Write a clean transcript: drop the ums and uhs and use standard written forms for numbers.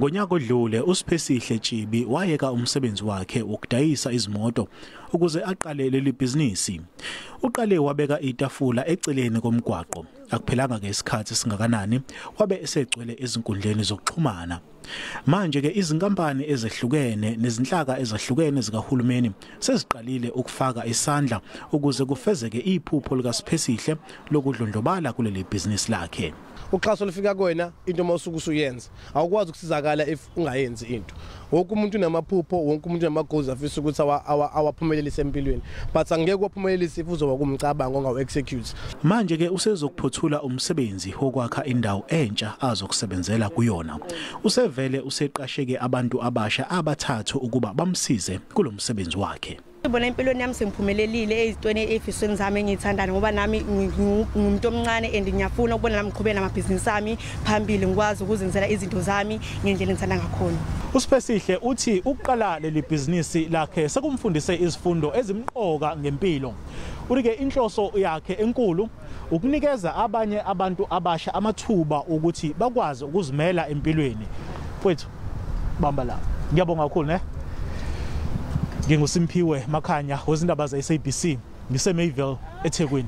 Ngonyaka odlule uSiphesihle Chibi wayeka umsebenzi wakhe wokudayisa izimoto ukuze aqale leli bhizinisi. Uqale wabeka itafula eceleni komgwaqo. Akuphelanga ke isikhathi singakanani wabe esegcwele ezinkundleni zokuxhumana. Manje ke izinkampani ezehlukene nezinhlaka ezahlukene zikahulumeni seziqalile ukufaka isandla ukuze kufezeke iphupho likaSiphesihle lokudlondlobala kuleli bhizinisi lakhe. Uxhaso lufika kuwena into mawusuke usuyenza, awukwazi ukusizakala if ungayenzi into. Wonke umuntu unamaphupho, wonke umuntu unama-goals afisa ukuthi awaphumelelise empilweni, but angeke waphumelelise if uzoba kumcabango ongawu-execute. Manje ke usezokuphothula umsebenzi wokwakha indawo entsha azokusebenzela kuyona. Usevele useqasheke abantu abasha abathathu ukuba bamsize kulomsebenzi wakhe. Ngibona empilweni yami sengiphumelelile ezintweni ezifisweni zami engiyithandayo, ngoba nami ngumuntu omncane and ngiyafuna ukubona nami ngiqhubeka namabhizinisi ami phambili, ngikwazi ukuzenzela izinto zami ngendlela engithanda ngakhona. USiphesihle uthi ukuqala leli bhizinisi lakhe sekumfundise izifundo ezimqoka ngempilo. Uthi ke inhloso yakhe enkulu ukunikeza abanye abantu abasha amathuba ukuthi bakwazi ukuzimela empilweni. Mfowethu, bamba la. Ngiyabonga kakhulu ne. NginguSimphiwe Makhanya wezindaba ze-SABC ngiseMayville eThekwini.